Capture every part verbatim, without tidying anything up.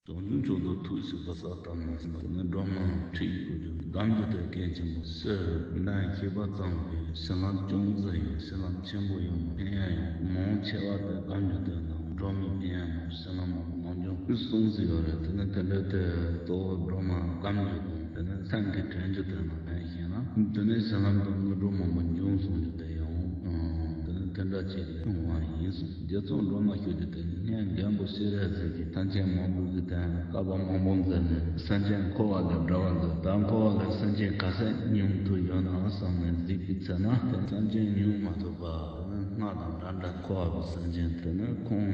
བྱང་ཆུབ་མཆོག་ཏུ་ཐུགས་བསྐྱེད་པ་ཟབ་ལྟ་མ་ཟིན་པ་ནི། སྒྲོལ་མ་ཁྲིད་དགོས་རྒྱུ་སྒམ་གྱི་དོན་རྐྱེན་ཆེན་པོ་གསེར་འདན་ཤེས་པ་ཙམ་གྱིས་བྱིན་རླབས་ཅུང་ཟད་ཡང་བྱིན་རླབས་ཆེན་པོ་ཡང་མ་ཕན་ཡང་མང་ཆེ་བ་དེ་སྒམ་གྱི་དོན་དང་སྒྲོལ་མའི་ཕན་ཡང་མང་བྱིན་རླབས་མང་པོ་གནང་རྒྱུ་གསུངས་སུ་ཡོད་རེད། དེ་ནི་དེ་འདྲ་དེ་གཙོ་བོ་སྒྲོལ་མ་སྒམ་གྱི་དོན་དེ་ནི་སེམས་ཀྱི་དྲན་རྒྱུ་དོན་ལ་ཕན་ཞེ་ན། དེ་ནི་བྱིན་རླབས་དང་དངོས་གྲུབ་མང་པོ་འབྱུང་གསུང་རྒྱུ་དེ་ཡང་དེ་ནི་དེ་འདྲ་ཅིག་ལས་བྱུང་བ་ཡིན་གསུངས། རྗེ་བཙུན་སྒྲོལ་མ་ཞུ་རྒྱུ་དེ་ནི་སྔོན་མགོན་པོ་སྤྱན་རས་གཟིགས་ཀྱིས་སེམས་ཅན་མང་པོ་གི་དོན་ལ་བསྐལ་པ་མང་པོ་འཛིན་ནས་སེམས་ཅན་འཁོར་བ་ལས་བསྒྲལ་བར་མཛད། ད་འཁོར་བ་ལས་སེམས་ཅན་ག་ཚད་ཉུང་དུ་ཡོད་ན་བསམ་ནས་གཟིགས་པའི་ཚེ་ན་དེ་ནི་སེམས་ཅན་ཉུང་མ་ཐུབ་པ་དེ་ནི་སྔར་དང་འདྲ་འདྲ་འཁོར་བ་གི་སེམས་ཅན་དེ་ནི་ཁོང་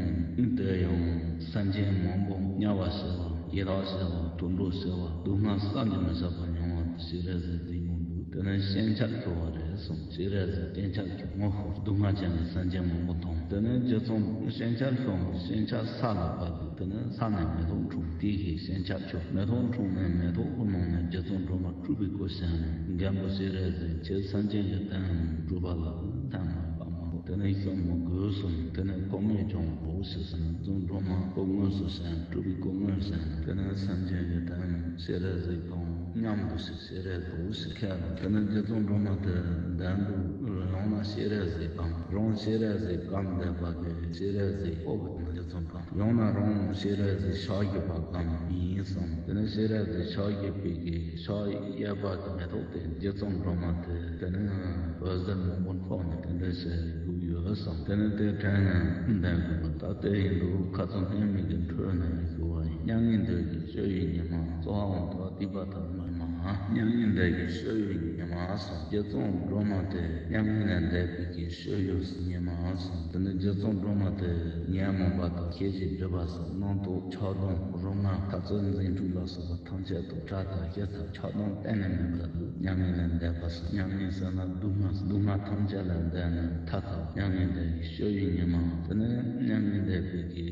དེ་ཡང་སེམས་ཅན་མང་པོ་དམྱལ་བ་ཟེར་བ། ཡི་དྭགས་ཟེར་བ། དུད་འགྲོ་ཟེར་བ། སྡུག་བསྔལ་བསམ་གྱིས་མི་ཁྱབ་པ་མྱོང་བ་དེ་སྤྱན་རས་གཟིགས་གཟིགས་མི་འདུག་དེ་ནས་སྤྱན་ཆབ་ཤོར་བ་རེད་གསུངས། སྤྱན་རས་གཟིགས་སྤྱན་ཆབ་ཤོར། ངོ་ཤོར། སྡུག་བསྔལ་ཅན་གྱི་སེམས་ཅན་མང་པོ་མཐོང་། དེ་ནས་རྗེ་བཙུན་སྤྱན་ཆབ་ཤོར་ནས་སྤྱན་ཆབ་ས་ལ་བབས་དུས་དེ་ནས་ས་ནས་མེ་ཏོག་འཁྲུངས། དེ་བཞིན་སྤྱན་ཆབ་ཤོར། མེ་ཏོག་འཁྲུངས་ནས་མེ་ཏོག་གི་ནང་ནས་རྗེ་བཙུན་སྒྲོལ་མ་སྤྲུལ་པའི་སྐུ་བྱོན་ནས་མགོན་པོ་སྤྱན་རས་གཟིགས་ཁྱེད་སེམས་ཅན་གྱི་དོན་སྒྲུབ་པ་ལ་ཕན་མ་པ་མ་དེ་ནས་ཤོར་མི་དགོས་གསུངས། དེ་ནས་ཁོ་མོས་ཀྱང་འོ་ཞེས་གསུངས། རྗེ་བཙུན་སྒྲོལ་མ་སྐུ་དངོས་སུ་བྱོན། སྤྲུལ་པའི་སྐུ་དངོས་བྱོན། དེ་ནས་སེམས་ཅན་གྱི་དོན་སྤྱན་རས་གཟིགས་དང་མཉམ་དུ་ཞིག་སྤྱན་རས་འོ་ཞེས་ཁས་ལེན། དེ་ནས་རྗེ་བཙུན་སྒྲོལ་མ་དེ་འདན་དུ་ཡང་ན་སྤྱན་རས་གཟིགས་སྒམ། རང་སྤྱན་རས་གཟིགས་སྒམ་བསྡད་པ་དེ་སྤྱན་རས་གཟིགས་ཨོ་བི་རྗེ་བཙུན་སྒམ། ཡང་ན་རང་སྤྱན་རས་གཟིགས་ཕྱག་བཞི་པ་སྒམ་ཡིན་གསུངས། དེ་ནས་སྤྱན་རས་གཟིགས་ཕྱག་བཞི་པའི་གི་ཕྱག་གཡས་པ་གི་མེ་ཏོག་དེ་རྗེ་བཙུན་སྒྲོལ་མ་དེ་དེ་ནས་འོད་ཟེར་མང་པོ་འཕྲོ་ནས་དེ་འདྲ་ཞིག་བཞུགས་ཡོད་གསུངས། དེ་ནས་དེ་དྲན་ནས་འདན་དགོས་པ་ད་དེ་ཡིན་འདུག་ཁ་ཚོན་སྣོན་མེད་ཀྱི་འཕྲོས་ནས་བཞུགས་པ་ཡིན། མྱ་ངན་འདས་ཀྱི་སྤྱོད་ཡུལ་ཉིད་མ་སོགས་འོང་དོ་སྡིག་པ་དང་ཉོན་མ། མྱ་ངན་འདས་ཀྱི་སྤྱོད་ཡུལ་ཉིད་མ་གསུངས། རྗེ་བཙུན་སྒྲོལ་མ་དེ་མྱ་ངན་ལས་འདས་པའི་གི་སྤྱོད་ཡུལ་ཉིད་མ་གསུངས། དེ་ནས་རྗེ་བཙུན་སྒྲོལ་མ་དེ་ཉོན་མོངས་པ་དང་ཤེས་བྱའི་སྒྲིབ་པ་སོགས་རྣམ་རྟོག་ཆགས་སྡང་རུང་ང་ཁ་ཚོན་འཛིན་འཁྲུག་ལ་སོགས་པ་ཐམས་ཅད་དང་བྲལ་དང་ཞི་ཚར་ཆགས་སྡང་གཏན་ནས་མེད་པ་དེ་མྱ་ངན་ལས་འདས་པ་སོགས། མྱ་ངན་ཟེར་ན་སྡུག་བསྔལ། སྡུག་བསྔལ་ཐམས་ཅད་ལས་འདས་ནས་ཐར་ཐབས། མྱ་ངན་འདས་ཀྱི་སྤྱོད་ཡུལ་ཉིད་མ། དེ་ནས་མྱ་ངན་འདས་པའི་གི་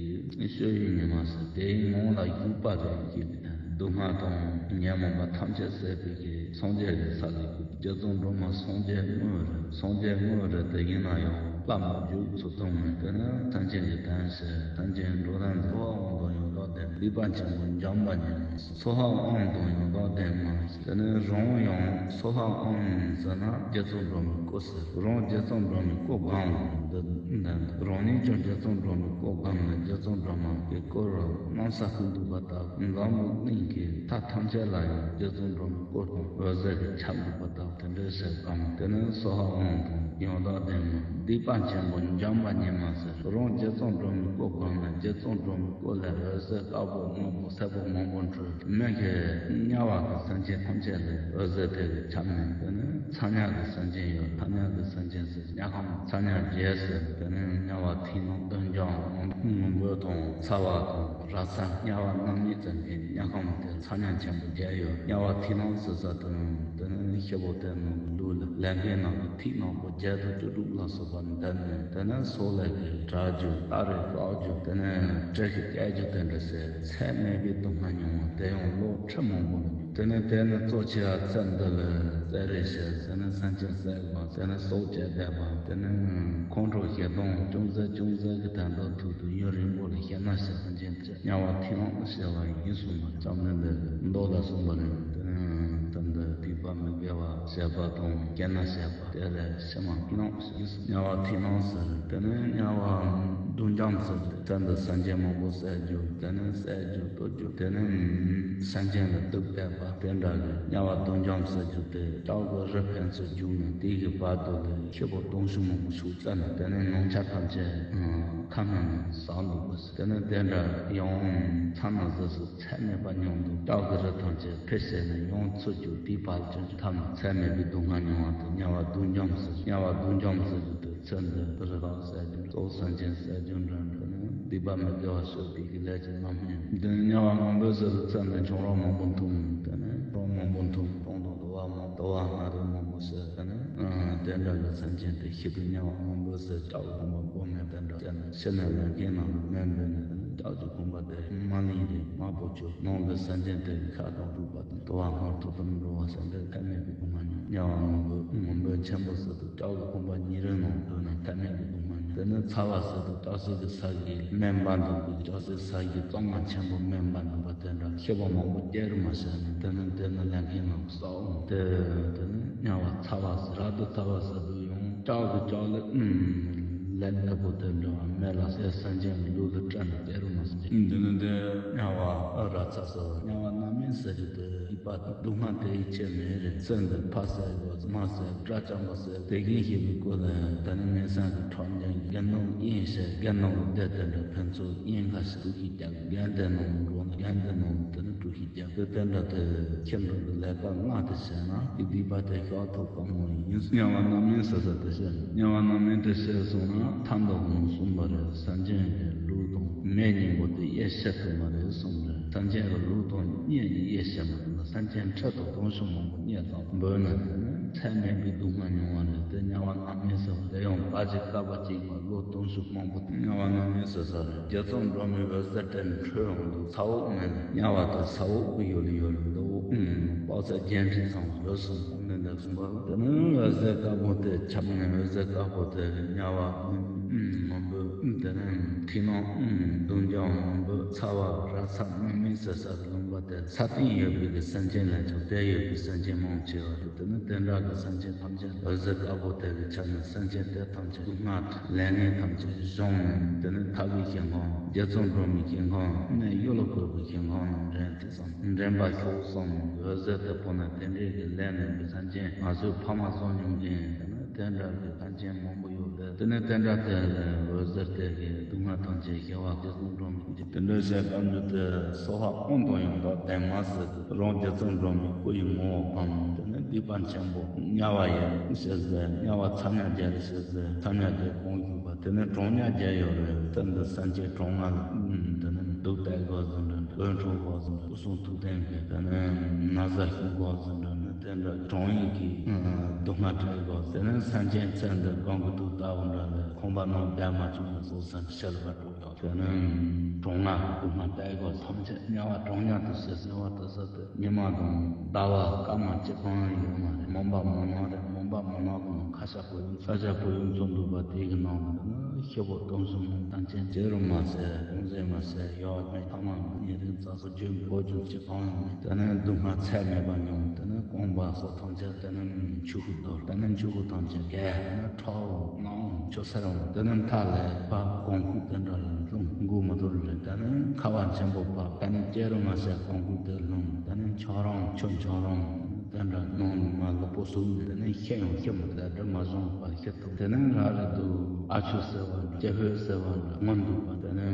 སྤྱོད་ཡུལ་ཉིད་མ་ཟེར་དེའི་ངང་ལ་བཞུགས་པ་རེད་ཅེས་སྡུག་བསྔལ་དང་ཉོན་མོངས་པ་ཐམས་ཅད་ཟད་པའི་གི་སངས་རྒྱས་ཀྱི་ས་ལ་བཞུགས། རྗེ་བཙུན་སྒྲོལ་མ་སངས་རྒྱས་དངོས་རེད། སངས་རྒྱས་དངོས་རེད་དེ་ཡིན་ན་ཡང་བླ་མ་བཞུགས་ཚུལ་དང་ནི་དེ་ནི་སེམས་ཅན་གྱི་དོན་བྱེད། སེམས་ཅན་འགྲོ་དོན་མཛད། ཚོགས་དབང་དང་ཡང་དག་ལྡན། སྡིག་པ་ཆེན་པོ་འཇོམས་པ་ཉིད་མ། ཚོགས་དབང་དང་ཡང་དག་ལྡན་མ། དེ་ནི་རང་ཡང་ཚོགས་དབང་ཟེར་ན་རྗེ་བཙུན་སྒྲོལ་མའི་སྐུ་ཟེར། རང་རྗེ་བཙུན་སྒྲོལ་མའི་སྐུ་སྒང་འོང་འདི་འདི་རང་ཉིད་ཀྱང་རྗེ་བཙུན་སྒྲོལ་མའི་སྐུ་སྒང་ནས་རྗེ་བཙུན་སྒྲོལ་མ་གི་སྐུ་རུ་སྣང་ས་ཁུག་འདུག་པ་དག་འཛམ་བུ་གླིང་གི་མཐའ་ཐམས་ཅད་ལ་ཡང་རྗེ་བཙུན་སྒྲོལ་མའི་སྐུ་དང་འོད་ཟེར་གྱིས་ཁྱབ་འདུག་པ་དག་དེ་འདྲའི་ཟེར་སྒང་དེ་ནི་ཚོགས་དབང་དང་ཡང་དག་ལྡན་མ། སྡིག་པ་ཆེན་པོ་འཇོམས་པ་ཉིད་མ་ཟེར། རང་རྗེ་བཙུན་སྒྲོལ་མའི་སྐུ་སྒང་ནས་རྗེ་བཙུན་སྒྲོལ་མའི་སྐུ་ལས་འོད་ཟེར་དཀར་པོ་སྔོན་པོ་སེར་པོ་མང་པོ་འཕྲོས། མི་གི་དམྱལ་བ་གི་སེམས་ཅན་ཐམས་ཅད་ལ་འོད་ཟེར་དེ་གིས་ཁྱབ་ནས་དེ་ནི་ཚ་དམྱལ་གི་སེམས་ཅན་ཡོད། ཚ་དམྱལ་གི་སེམས་ཅན་ཟེར་དམྱལ་ཁམས་ཚ་དམྱལ་བརྒྱད་ཟེར། དེ་ནི་དམྱལ་བ་མཐིང་ནག་གདོན་བྱ་སྔོན་པོ་དང་ཚ་བ་དང་ར་ཚ། དམྱལ་བ་རྣམ་གཉིས་ཙམ་གྱི་དམྱལ་ཁམས་དེ་ཚ་དམྱལ་ཆེན་པོ་བརྒྱད་ཡོད། དམྱལ་བ་མཐིང་ནག་ཟེར་ས་དེ་ནི་དེ་ནི་ཤི་བོ་དེ་ནི་ལུས་ལ་ལས་མཁན་ནང་གི་ཐིག་ནག་པོ་བརྒྱད་དང་བཅུ་དྲུག་ལ་སོགས་པ་འདི་ནི་དེ་ནི་སོག་ལེ་གི་དྲག་རྒྱུ། སྟ་རེ་བཀག་རྒྱུ། དེ་ནི་བཀྲེས་ཤིང་བསྐྱལ་རྒྱུ་དེ་འདྲ་ཟེར། ཚད་མེད་པའི་སྡུག་བསྔལ་མྱོང་བ་དེ་ཡང་ལོ་ཁྲི་མང་པོ་ལ་མྱོང་། དེ་ནས་དེ་ནི་གཙོ་ཆེ་བ་ཚེ་འདི་ལ་བསད་རེས་བྱས། དེ་ནི་སེམས་ཅན་བསད་པ། དེ་ནི་སྲོག་བཅད་བསྡད་པ། དེ་ནི་ཁོང་ཁྲོ་ཞེ་སྡང་ཅུང་ཟད་ཅུང་ཟད་ཀྱི་དོན་དག་ཐུག་དུས་ཡུན་རིང་པོ་ལ་ཞེད་སྣང་བྱེད། སེམས་ཅན་དེ་དམྱལ་བ་མཐིང་ནག་ཏུ་བྱེད་པ་ཡིན་གསུངས་པ། ལྕམ་ནི་འདི་མདོ་ལ་གསུངས་པ་རེད། དེ་ནི་དེ་འདི་སྡིག་པ་མི་དགེ་བ་བྱེད་པ་དང་སྐྱེ་ན་བྱེད་པ། དེ་ལས་ཕྱི་མ་མཐིང་ནག་ཞིག་དམྱལ་བ་མཐིང་ནག་ཟེར། དེ་ནས་དམྱལ་བ་བདུད་འཇོམས་ཟེར། དེ་འདི་སེམས་ཅན་མང་པོ་བསད་རྒྱུ། དེ་ནས་བསད་རྒྱུ་གཏུབ་རྒྱུ། དེ་ནས་སེམས་ཅན་ལ་སྡུག་བསྔལ་བ་དེ་འདྲ་གི་དམྱལ་བ་བདུད་འཇོམས་ཟེར་རྒྱུ་དེ་ལྕགས་ཀྱི་རི་ཕན་ཚུན་རྒྱུག་ནས་དེ་གི་བར་དུ་ལ་ཤི་བོ་སྡོང་ཕྱུགས་མང་པོ་ཞིག་བཙལ་ནས་དེ་ནས་ནང་ཆ་ཐམས་ཅད་ཁ་སྨན་ནས་ཟག་འདུག་པ་ཟེར། དེ་ནས་དེ་འདྲ་ཡང་མཚན་ནས་གཟིགས་སུ་ཚད་མེད་པ་མྱོང་འདུག་ལྕགས་ཀྱི་རི་ཐམས་ཅད་འཕེལ་བྱས་ནས་ཡང་ཚུར་རྒྱུག་དེའི་བར་ལ་ཅུང་ཐ་མ་ཚད་མེད་པའི་སྡུག་བསྔལ་མྱོང་བ་དེ་དམྱལ་བ་བདུད་འཇོམས་ཟེར། དམྱལ་བ་བདུད་འཇོམས་ཟེར་རྒྱུ་དེ་ཚེ་འདི་རི་དྭགས་བསད་རྒྱུ། གཙོ་བོ་སེམས་ཅན་བསད་རྒྱུ་འདྲ་འདྲ་ནི་སྡིག་པ་མི་དགེ་བ་ཤོར་དེ་གི་ལས་ཀྱི་རྣམ་སྨིན། འདི་དམྱལ་བ་སྔོན་པོ་ཟེར་དུས་ཚེ་འདི་ཁྱུང་རོ་མང་པོ་འཐུང་། དེ་ནས་ཁྱུང་རོ་མང་པོ་འཐུང་སྟོང་དང་དུ་བ་མང་དུ་བ་ལྔ་རིགས་མང་པོ་ཟེར། དེ་ནས་དེ་འདྲ་གི་སེམས་ཅན་དེ་ཤི་དུས་དམྱལ་བ་སྔོན་པོ་ཟེར། ལྕགས་ཀྱི་ཁུང་པ་སྦོམ་མེད་དེ་འདྲ་བསྟན་ནས་ཕྱི་ནས་ལས་མཁན་ནང་ལ་སྨན་འབུལ་ནས། ལྕགས་ཀྱི་ཁུང་པ་དེ་དམར་ལིང་རེད། དམར་པོ་ཆུ་ནང་ལ་སེམས་ཅན་དེ་གི་ཁ་དོག་འཁྲུགས་པ་དང་དུ་བ་སྔོ་ཐུག་ཏུ་འགྲོ་བ་སེམས་པའི་ཐ་མལ་པའི་སྡུག་བསྔལ་མྱོང་། དམྱལ་བ་སྔོན་པོ་སྔོན་པོ་ཆེན་པོ་ཟེར་དུས་ལྕགས་ཀྱི་ཁུང་པ་ཉིས་རེ་ནང་འདུས་ནས་ཐ་མལ་པའི་སྡུག་བསྔལ་མྱོང་། དེ་ནི་ཚ་བ་ཟེར་དུས་སྐྱ་སེར་གྱི་ས་གིས་སྨན་པ་འདུག་གི། སྐྱ་སེར་ས་གིས་གཙང་མ་ཆེན་པོ་སྨན་པ་འདུག་པ་དེ་འདྲ་ཤེས་པ་མང་པོ་སྐྱེ་རུ་མ་བྱས་ནས། དེ་ནི་དེ་ནི་ལས་མཁན་ནང་ས་འོང་དེ། དེ་ནི་དམྱལ་བ་ཚ་བ་ཟེར། རབ་ཏུ་ཚ་བ་ཟེར་དུས་ཡང་ལྕགས་ཀྱི་ལྕགས་ལེབ་ཨུམ་ལེབ་ལེབ་པོ་དེ་འདྲ་བ་མེ་ལ་སེ་སེམས་ཅན་གྱི་ལུས་ལ་སྤྲད་ནས་སྐྱེ་རུ་མ་སོང་། དེ་ནི་དེ་དམྱལ་བ་ར་ཚ་ཟེར། དམྱལ་བ་རྣམ་སྨིན་ཟེར་རྒྱུ་དེ། སྡིག་པ་དང་སྡུག་བསྔལ་དེ་ཡི་ཆེད་མེད་རེད། ཚེ་འདིར་ཕ་བསད་དགོས། མ་བསད། དགྲ་བཅོམ་པ་བསད། དེ་བཞིན་གཤེགས་པའི་སྐུ་ལ་ད་ནི་མིང་སྲིང་གི་ཁྲག་འཇམ་གྱི་རྒྱན་ནང་དབྱེན་བྱས། རྒྱན་ནང་གི་སྡེ་དེ་འདྲ་ཕན་ཚུན་དབྱེན་ཁ་ཞིག་གཏུག་ཤིག་ཀྱང་རྒྱན་དེ་ནང་འགྲོ་ན་རྒྱན་དེ་ནང་དེ་ནི་གཏུག་ཤིག་ཀྱང་དེ་དེ་འདྲ་དེ་ཁྱེད་འགྲོ་གི་ལས་ཀ་ལྔ་དེ་བྱས་ན་དེ་སྡིག་པ་དེ་བཤགས་ཐུབ་དཀའ་མོ་ཡིན། དམྱལ་བ་རྣམ་སྨིན་ཟེར་ས་དེ་བཤད། དམྱལ་བ་རྣམ་སྨིན་དེ་བཤད་སོང་ན་ཐ་མ་དང་གསུམ་པ་རེད། སེམས་ཅན་གྱི་ལུས་དང་མེ་གཉིས་པོ་དེ་དབྱེ་ཤེས་ཐུབ་མ་རེད་གསུངས་རེད། སེམས་ཅན་གྱི་ལུས་དང་གཉིས་ཀྱི་དབྱེ་ཤེས་མ་ཐུབ་ན་སེམས་ཅན་ཁྲི་དང་དུང་ཕྱུར་མང་པོ་རྙེད་ཙང་འབོད་ན་དེ་ནི་ཚད་མེད་པའི་སྡུག་བསྔལ་མྱོང་བ་རེད། དེ་དམྱལ་བ་རྣམ་སྨིན་ཟེར་བ་དེ་ཡང་བར་གྱི་བསྐལ་པ་གཅིག་པ་ལོ་དུང་ཕྱུར་མང་པོ་དེ་དམྱལ་བ་རྣམ་སྨིན་ཟེར་ས་རེད། རྗེ་བཙུན་སྒྲོལ་མའི་འོད་ཟེར་དེ་འཕྲོས་འོང་དུས་ས་འོག་མིན་དམྱལ་བ་དེ་ས་འོག་གི་ཡུལ་ལ་ཡོད་རེད། འདི་འོག་ཨུམ་དཔག་ཚད་བརྒྱད་ཁྲི་ཙམ་ལོས་སོང་། འོག་མིན་དེ་གསུངས་པ་དེ་ནི་འོད་ཟེར་དཀར་པོ་དེ་ཁྱབ་ནས་འོད་ཟེར་དཀར་པོ་དེ་དམྱལ་བ་ཨུམ་མང་པོ་དེ་ནི་ཐིག་ནག་ཨུམ་ཟླུམ་རྐྱང་མང་པོ་ཚ་བ་ར་ཚ་རྣམ་སྨིན་ཟེར་ས་གི་ལུང་པ་དེ་ས་སྟེང་ཡོད་པའི་གི་སེམས་ཅན་ལས་ཀྱང་དེར་ཡོད་པའི་སེམས་ཅན་མང་ཆེ་བ་རེད། དེ་ནི་དེ་འདྲ་གི་སེམས་ཅན་ཐམས་ཅད་འོད་ཟེར་དཀར་པོ་དེ་གིས་ཁྱབ་ནས་སེམས་ཅན་དེ་ཐམས་ཅད་སྡུག་བསྔལ་ལས་ངན་ཐམས་ཅད་སྦྱངས་ནས། དེ་ནི་ཐབས་ཀྱི་ཤིང་ཁམས་རྗེ་བཙུན་སྒྲོལ་མའི་ཤིང་ཁམས་ནས་གཡུལ་ལ་བཀོད་པའི་ཤིང་ཁམས་ལ་འདྲེན་དེ་བསམ། འདྲེན་པ་ཤོག་བསམ། འོད་ཟེར་དེ་ཕོག་ན་དེ་འདྲའི་གི་ལས་ངན་པའི་སེམས་ཅན་ང་ཚོའི་ཕ་མ་བཟོ་མྱོང་མཁན་དེ་ནི་དེ་འདྲ་གི་སེམས་ཅན་མང་པོ་ཡོད་རེད། དེ་ནི་དེ་འདྲ་དེ་ལ་འོད་ཟེར་དེ་གིས་སྡུག་བསྔལ་ཐམས་ཅད་ཞི་བ་རྗེ་བཙུན་སྒྲོལ་མ། དེ་འདྲ་བྱས་པ་འདི་དེ་སོ་ཧ་དབང་དང་ཡང་དག་ལྡན་མ་ཟེར་དུས་རང་རྗེ་བཙུན་སྒྲོལ་མའི་སྐུ་ཡི་ངོ་བོ་བམ། དེ་ནི་སྡིག་པ་ཆེན་པོ་དམྱལ་བ་ཡི་ཞེས་ཟེར། དམྱལ་བ་ཚ་དམྱལ་བརྒྱད་རེད་ཞེས་ཟེར། ཚ་དམྱལ་བརྒྱད་གོང་ཞུས་པ་དེ་ནི་གྲང་དམྱལ་བརྒྱད་ཡོད་རེད། དེ་འདི་སེམས་ཅན་གྲང་ང་ལ་དེ་ནི་གདུགས་བཏབ་དགོས་ཟེར་འདྲ་འདྲ། འོད་འཕྲོ་དགོས་ཟེར་འདྲ་འདྲ། སྐུ་གསུང་ཐུགས་ལྡན་གྱི་དེ་ནི་ན་བཟའ་གྱོན་དགོས་ཟེར་འདྲ་འདྲ། དེ་འདྲ་གྲང་ངེས་ཀྱི་སྡུག་བསྔལ་སྤྲད་དགོས། དེ་ནི་སེམས་ཅན་ཚེ་འདི་སྒང་གི་དུག་ལྟ་བུ་འདྲ་ལ་ཁང་པ་ནང་བསྡད་མ་བཅུག་ན་སོ་སེམས་ཤི་ལ་བ་འགྲོ་ཡོད། དེ་ནི་གྲང་ངར་སྡུག་བསྔལ་སྤྲད་དགོས། ཐམས་ཅད་དམྱལ་བ་གྲང་དམྱལ་དུ་ཟེར་ཟེར་བ་དེ་ས་དེ་ཉི་མ་དང་ཟླ་བ་སྐར་མ་གཅིག་གང་ཡང་ཡོད་མ་རེད། མུན་པ་མུན་ནག་རེད། མུན་པ་མུན་ནག་གི་ནང་ཁ་ཤ་བོ་ཡུམ་ས་ཆ་བོ་ཡུམ་ཚོ་འདུག་པ་དེ་གི་ནང་དུ་ནི་ཤི་བོ་སྡུག་བསྔལ་མང་ཐམས་ཅད་བྱེད་རུང་མ་ཟད་གོང་ཟད་མ་ཟད་ཡོད་མེད་ཐ་མ་ཉེ་རིང་རྩ་སོ་བརྗོད་འགོ་ཅུང་གཅིག་གང་ཡང་མེད། དེ་ནི་སྡུག་བསྔལ་ཚད་མེད་པ་མྱོང་། དེ་ནི་རྐང་པ་སོགས་ཐམས་ཅད་དེ་ནི་ཆུ་ཁུ་དོར། དེ་ནི་ཆུ་ཁུ་ཐམས་ཅད་གས། དེ་ནི་ཁྲག་འོང་སྣ་འོང་ཆུ་སེར་འོང་། དེ་ནི་མཐའ་ལས་ཕར་གོང་ཁུག་དེ་འདྲ་ལ་ལྷུང་མགོ་མ་དོར་རེད། དེ་ནི་ཁ་བ་ཆེན་པོ་ཕར་དེ་ནི་སྐྱེ་རུ་མ་ཟད་གོང་ཁུག་དེ་ལྷུང་། དེ་ནི་འཁྱག་རོམ་ཆུ་འཁྱག་རོམ་དེ་འདྲ་ནང་ལ་མ་ལུས་པོ་ཟུག་ནས་དེ་ནི་ཤི་ཡང་ཤི་མ་ཐུབ། དེ་མ་བྱུང་བར་ཤི་ཐུབ། དེ་ནི་ར་རེ་དུ་ཨ་ཆུ་ཟེར་བ་འདྲ་སྐྱེ་ཧོས་ཟེར་བ་འདྲ་ངོ་འདུག་པ། དེ་ནི་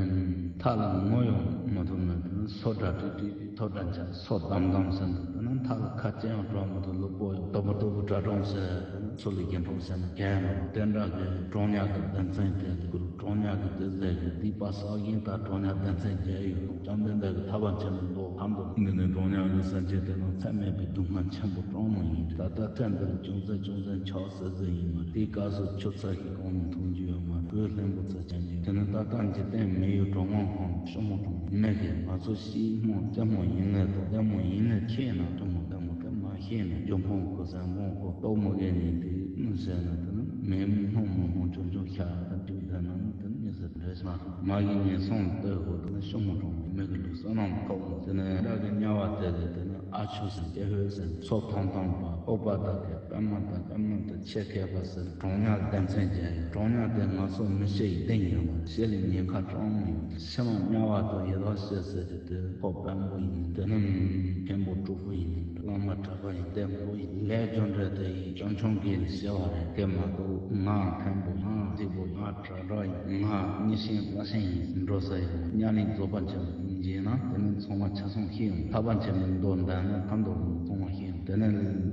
མཐའ་ལ་ངོ་ཡང་མ་ཐུབ་ན་དེ་ནི་སོ་འདྲ་ཀྲིག་ཀྲིག་ཐོ་འདྲ་འཇམ་སོ་དམ་དམ་ཟེར་འདུག་དེ་ནི་མཐའ་ལ་ཁ་ཅན་ཡང་གྲོགས་མི་འདུག་ལུས་པོ་ཡང་དོ་པོ་དོ་པོ་དྲ་གྲོང་ཟེར། དེ་ནི་ཚུར་ལ་རྒྱན་གྲོང་ཟེར་ན་གས་མ་རུང་། དེ་འདྲ་གི་གྲང་དམྱལ་གི་སྡེ་ཚན་དེ་ལ་གུ་རུ་གྲང་དམྱལ་གི་སྡེ་ཟེར་གི་སྡིག་པ་བསགས་ཡིན་ད་གྲང་དམྱལ་སྡེ་ཚན་བརྒྱད་ཡོད། བཅོམ་ལྡན་འདས་ཀྱི་ཐེག་པ་ཆེན་པོའི་མདོ་ཁམས་དང་འདི་ནི་གྲང་དམྱལ་གི་སེམས་ཅན་དེ་ནི་ཚད་མེད་པའི་སྡུག་བསྔལ་ཆེན་པོ་གྲངས་མེད་ཡིན། ད་ལྟ་ཚེ་འདི་ལ་ཅུང་ཟད་ཅུང་ཟད་འཁྱག་སེ་སེ་ཡིན་མ་རེད། དེའི་སྐབས་སུ་ཆུ་ཚ་ཞིག་གང་ཡང་འཐུང་རྒྱུ་ཡོད་མ་རེད། བོད་ལྷུན་པོ་ཚ་ཅན་གྱི་དེ་ནི་ད་ལྟ་འཇིག་རྟེན་མི་ཡུལ་གྲང་ངར་ཁང་ཤོ་མོ་གྲོང་མི་གི་ང་ཚོ་ཤི་སྨོ་རྩེད་མོ་ཡིན་ནའི་དང་ལྟད་མོ་ཡིན་ནའི་ཁྱེད་ན་རྩེད་མོ་ལྟད་མོ་དེ་མ་ཤེས་ནས་རྒྱུ་འཕོང་གོ་ཟན་འཕོང་གོ་ལྟོགས་མོ་གས་ནི་དེ་ནི་ཟེར་ན་དེ་ནི་མེ་སྣོང་མོ་སྣོང་ཆུང་ཆུང་ཤ་དང་དུས་ལྡན་ན་ནི་དེ་ནི་མི་ཟེར་འདྲེས་མ་མ་གི་ངན་སོང་ལྟོས་གོ་དེ་ནི་ཤོ་མོ་གྲོང་མི་གི་ལུགས་བསོད་ནམས་ཐོབ་མོ་དེ་ནི་ར་གི་དམྱལ་བ་དེ་ལས་དེ་ནི་ཨ་ཆུ་ཟེར་སྐྱེ་ཧོས་ཟེར་སོ་ཐང་ཐང་པ་ཨོ་པ་དག་གི་པད་མ་དང་པད་མ་དང་ཆེ་མཁས་པ་ཟེར་གྲང་དམྱལ་སྡེ་ཚན་བརྒྱད་ཡོད། གྲང་དམྱལ་དེ་ང་ཚོ་མི་ཤི་ཡི་གདེང་ཡོད་མ་རེད། ཤི་ལ་ཉེན་ཁ་གྲངས་མེད་ཡོད། ཕྱི་མ་དམྱལ་བ་དང་ཡི་དྭགས་བཤད་ཟེར་གྱི་དེ་ཁོ་དཔོན་པོ་ཡིན། དེ་ནི་མཁན་པོ་གྲུབ་པོ་ཡིན། བླ་མ་གྲྭ་པ་ཡིན། ལྟད་མོ་ཡིན། ལས་རྒྱུ་འབྲས་དེ་ཡིན་ཆུང་ཆུང་གིས་ཤེས་པ་རེད། དེ་མ་གཏོགས་ང་མཁན་པོ་ང་རྩིས་པོ་ང་གྲྭ་གྲྭ་ཡིན། ང་མི་ཤེས་ལ་ཤེས་ཡིན་འགྲོ་ས་ཡིན། དམྱལ་གླིང་རྫོགས་པ་ཆེན་པོ་མཇལ་ན་དེ་ནི་ཚང་མ་ཆ་ཚང་ཤེས་ཡོང་། ཐེག་པ་ཆེན་པོའི་མདོ་འདོན་ན་ཁ་འདོན་ཚང་མ་ཤེས་ཡོང་། དེ་ནི་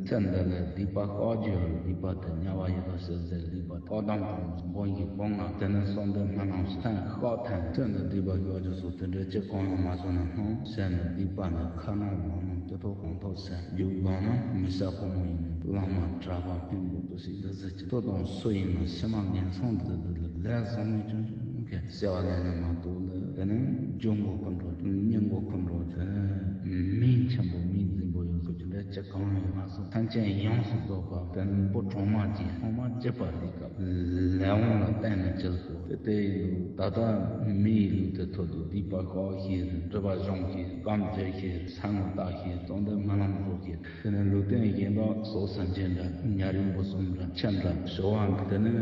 ཚེ་འདི་ལ་སྡིག་པ་བཤགས་རྒྱུ་ཡོད། སྡིག་པ་དེ་དམྱལ་བ་ཡི་དྭགས་བཤད་ཟེར་སྡིག་པ་ཐོག་དམ་དང་འབུམ་བཞི་འབུམ་ལྔ་དེ་ནི་གསོལ་འདེབས་སྨོན་ལམ་ཐེངས་བཤགས་ཐེངས་ཚེ་འདི་སྡིག་པ་བཤགས་རྒྱུ་སོགས་དེ་འདྲའི་ཅི་གང་ཡང་མ་བྱུང་ན་སྣང་བྱས་ནས་སྡིག་པ་ནི་ཁ་ནང་ལག་ནང་སྐྱེ་ཐོག་གང་ཐོག་བྱས་རྒྱུ་གང་ན་མི་བཤགས་ཕོ་མོ་ཡིན་ནི་བླ་མ་གྲྭ་པ་མཁན་པོ་འདུ་ཤེས་འདི་ཟེར་གྱི་ཐོག་དང་སུ་ཡིན་ན་ཕྱི་མ་ངན་སོང་འདི་འདི་ལ་ལས་བཟང་ངན་ཆུང་ཆུང་གི་བྱ་བ་ལས་ནི་མ་གཏོགས་ལ་དེ་ནི་རྒྱུ་མགོ་ཁུར་འགྲོ་རྒྱུ་གཉེན་མགོ་ཁུར་འགྲོ་དེ་མིང་ཆེན་པོ་མིང་འཛིན་པོ་ཡོད་ཟེར་གྱི་འདྲ། ཅི་གང་ཡིན་ང་སོགས་ཐམས་ཅད་ཡོངས་སུ་རྫོགས་པ་དེ་ནི་བུ་གྲོག་མ་གྱི་ཐོག་མ་བརྒྱུད་པ་ལས་སྐབས་ལས་དབང་ལ་བརྟེན་ནས་བྱེད་དགོས། དེ་ལྟ་ཡིན་དུས་ད་ལྟ་མི་ཡི་ལུས་དེ་ཐོབ་དུས་སྡིག་པ་བཤགས་ཤེས་རེད། སྒྲིབ་པ་སྦྱོང་ཤེས་རེད། གཏམ་བརྗོད་ཤེས་རེད། ཚ་ངུ་བཏགས་ཤེས་རེད། བཙོག་འདོད་སྨོན་ལམ་བཟོ་ཤེས་རེད། དེ་ནི་ལུས་རྟེན་གཞན་དག་སོགས་སེམས་ཅན་འདྲ་ཉ་རིང་པོ་གསུམ་འདྲ་ཁྱི་འདྲ་ཞོ་བ་དེ་ནི་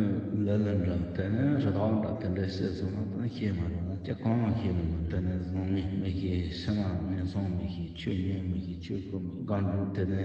ལི་ལི་འདྲ་དེ་ནི་རི་དྭགས་འདྲ་དེ་འདྲ་བཤད་སོང་ན་དེ་ནི་ཤེས་མ་རུང་། ཅི་གང་ཡང་ཤེས་མི་ནུས། དེ་ནི་བཟང་ངན་མི་ཤེས། ཕྱི་མ་ངན་སོང་མི་ཤེས། ཆོས་ཉན་མི་ཤེས། ཆོས་གོ་མི་དགག་སྒྲུབ་དེ་ནི་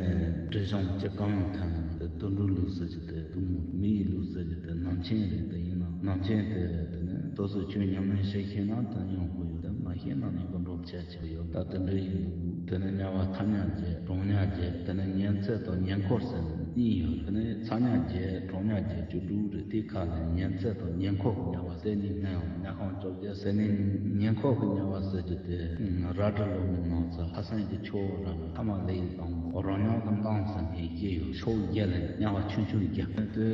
སྒྲིབ་སྦྱོང་ཅི་གང་ཡང་ཐོན་ཡང་དེ་དུད་འགྲོའི་ལུས་ཟེར་གྱི་དེ་སྡུག་མོ། མི་ཡི་ལུས་ཟེར་གྱི་དེ་རྣམ་མཁྱེན་རེད། དེ་ཡིན་ན་རྣམ་མཁྱེན་དེ་དེ་ནི་དུས་སུ་ཆོས་ཉམས་ལེན་བྱེད་ཤེས་ན་དེ་ཡོང་གི་ཡོད། དེ་མ་ཤེས་ན་ནི་དུད་འགྲོ་བྱས་ཆོག་ཡོད། ད་དེ་འདྲ་ཡིན་དུས་དེ་ནི་དམྱལ་བ་ཐ་སྙད་བརྒྱད་གྲོག་སྙེད་བརྒྱད་དེ་ནི་ཉན་ཚད་དང་ཉེ་འཁོར་ཟེར་ནས་གཉིས་ཡོད། དེ་ནི་ཐ་སྙད་བརྒྱད་གྲོག་སྙེད་བརྒྱད་བཅུ་དྲུག་རེད། དེ་ཁ་ལ་ཉན་ཚད་དང་ཉེ་འཁོར་གྱི་དམྱལ་བ་ཟེར་གཉིས་སྣང་ཡང་དམྱལ་ཁམས་བཅོ་བརྒྱད་ཟེར་ནས་ཉེ་འཁོར་གྱི་དམྱལ་བ་ཟེར་རྒྱུ་དེ་རལ་གྲི་ལོ་མའི་ནགས་ཚལ་ལྷ་སྲིན་གྱི་ཆུ་བོ་ར་མ་ཐ་མ་ལེ་ཡི་དང་པོ་རོ་མྱགས་ཀྱི་མདངས་ཟེར་མཁན་བཞི་ཡོད། ཕྱོགས་བརྒྱད་ལ་དམྱལ་བ་ཆུང་ཆུང་བརྒྱད་དེ་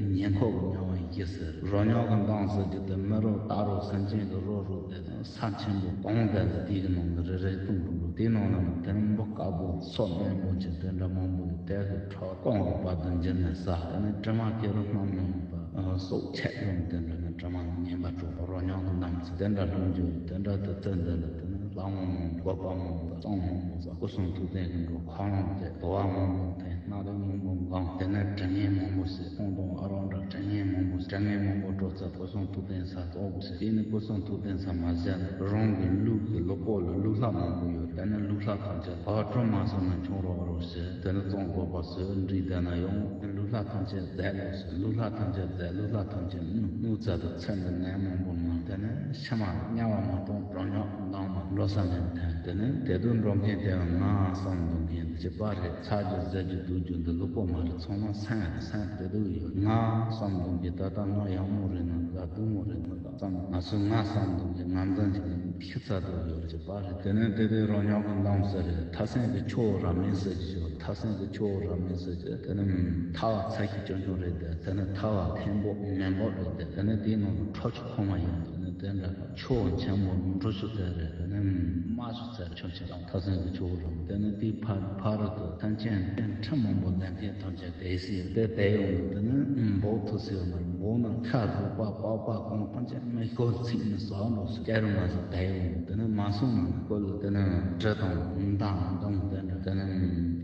ཉེ་འཁོར་གྱི་དམྱལ་བ་བཞི་ཟེར། རོ་མྱགས་ཀྱི་མདངས་ཟེར་རྒྱུ་དེ་མི་རོ་རྟ་རོ་སེམས་ཅན་གྱི་རོ་རུ་དེ་ས་ཆེན་པོ་གང་དེ་ལ་དེའི་ནང་གི་རེ་རེ་སྟོང་རུ་རུ་དེའི་ནང་ལ་ནི་དེ་ནི་འབུ་དཀར་པོ་སོ་སྨན་པོ་ཅན་དེ་འདྲ་མང་པོ་ཡོད། དེ་གི་ཁྲག་གང་གི་བར་དུ་འགྱུར་ནས་ཟ། དེ་ནི་དྲི་མ་སྐྱེ་རུ་རྣམ་སྣང་ཡོད་པ། སྲོག་ཆད་ཡོང་དེ་འདྲ་ནི་དྲི་མ་ངན་པ་དྲོ་བ་རོ་མྱགས་ཀྱི་མདངས་ཚོ་དེ་འདྲ་སློང་རྒྱུ་ཡོད། དེ་འདྲ་དུ་ཚེ་འདི་ལ་དེ་ནི་ལྷ་མང་མང་འགོད་པ་མང་པོ་གཙང་མང་པོ་ཟ། སྐུ་གསུང་ཐུགས་རྟེན་གྱི་འགྲོ་ཁོ་རང་དེ་དོ་བ་མང་པོ་འཐེན། སྣ་རིང་མང་པོ་འགང་། དེ་ནས་དྲི་ངན་མང་པོ་བསད། ཁོང་དང་ཨ་རོགས་འདྲ་དྲི་ངན་མང་པོ་བསད། དྲི་ངན་མང་པོ་དྲོ་ཚད་སྐུ་གསུང་ཐུགས་རྟེན་ས་གཙོ་བོ་བསད། དེ་ནི་སྐུ་གསུང་ཐུགས་རྟེན་ས་མ་བསད་ན་རང་གི་ལུས་ཀྱི་ལུས་པོ་ལ་ལུས་ལྷ་མང་པོ་ཡོད། དེ་ནི་ལུས་ལྷ་ཐམས་ཅད་ཕར་དྲོ་མ་སོང་ན་ཁྱོད་རོགས་རོགས་བྱེད། དེ་ནི་གཙང་དགོས་པ་བཟོས་འདྲི་བསྡད་ན་ཡང་ལུས་ལྷ་ཐམས་ཅད་རྫས་ལོག་བྱེད། ལུས་ལྷ་ཐམས་ཅད་རྫས། ལུས་ལྷ་ཐམས་ཅད་གནོད། གནོད་ཚད་དུ་ཚེ་འདི་ནད་མང་པོ་ན། དེ་ནི་ཕྱི་མ་དམྱལ་བ་མ་གཏོགས་རོ་མྱགས་མདངས་མ་འགྲོ་ས་མེད་ཐལ། དེ་ནི་དེ་དུས་འགྲོ་མཁན་དེ་ཡང་ང་བསམ་འདུག་མཁན་གཅིག་པ་རེད། ཚ་རྒྱུ་ཟ་རྒྱུ་སྡུག་རྒྱུ་འདི་ལུས་པོ་མ་རེད། ཚང་མ་སེམས་རེད། སེམས་དེ་དུས་ཡོད། ང་བསམ་འདུག་མཁན་ད་ལྟ་ང་ཡག་མོ་རེད་ན་ད་སྡུག་མོ་རེད་ན་ད་བསམ། ང་ཚོས་ང་བསམ་འདུག་མཁན་ང་འཛིན་གྱི་ནི་ཤི་ཚ་དུ་ཡོད་གཅིག་པ་རེད། དེ་ནི་དེ་དུས་རོ་མྱགས་ཀྱི་མདངས་ཟེར་རེད། ཐ་སེང་གི་ཆུ་བོ་ར་མེ་ཟེར་གྱི་ཡོད། ཐ་སེང་གི་ཆུ་བོ་ར་མེ་ཟེར་གྱི་དེ་ནི་ཐལ་བ་ཚ་ཤས་ཆུང་ཆུང་རེད། དེ་དེ་ནི་ཐལ་བ་ཐེམ་པོ་མེན་པོ་རེད། དེ་དེ་ནི་དེའི་ནང་དུ་ཁྲོ་ཆུ་ཁོ་མ་ཡོང་། དེ་ནི་དེ་འདྲ་ཆུ་བོ་ཆེན་པོ་འབྲུ་ཆུ་ཚད་རེད། དེ་ནི་རྨ་ཆུ་ཚད་ཆུང་ཆུང་དང་ཐ་སེང་གི་ཆུ་བོ་ར་མེ། དེ་ནི་དེའི་ཕ་ཕ་རོལ་ཏུ་ཐམས་ཅད་ཁྲི་མང་པོ་ལྡན་མཁན་ཐམས་ཅད་དེ་སྲིད་དེ་དེ་ཡོང་དུས་དེ་ནི་འབོག་ཐུབ་སྲིད་པ་མ་རེད། འབོག་ན་ཁ་རུབ་པ་པགས་པ་གང་ཐམས་ཅད་མི་སྐོར་ཚིག་ནི་ཟ་འགྲོ་སྲིད། སྐྱ་རུ་མ་ཟིག་དེ་ཡོང་དུས་དེ་ནི་མ་སོང་ན་ནི་སྐོར་ལ་དེ་ནི་གྲི་དང་མདའ་མདུང་དེ་འདྲ་དེ་ནི་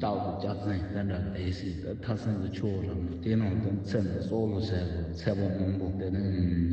ལྕགས་ཀྱི་ལྕགས་ཚན་དེ་འདྲ་དེ་སྲིད་དེ་ཐ་སེང་གི་ཆུ་བོ་ར་མེ། དེ་ནང་དུ་ཚེ་འདི་སྲོག་ལ་བྱས་པའི་ཚེ་པོ་མང་པོ་དེ་ནི་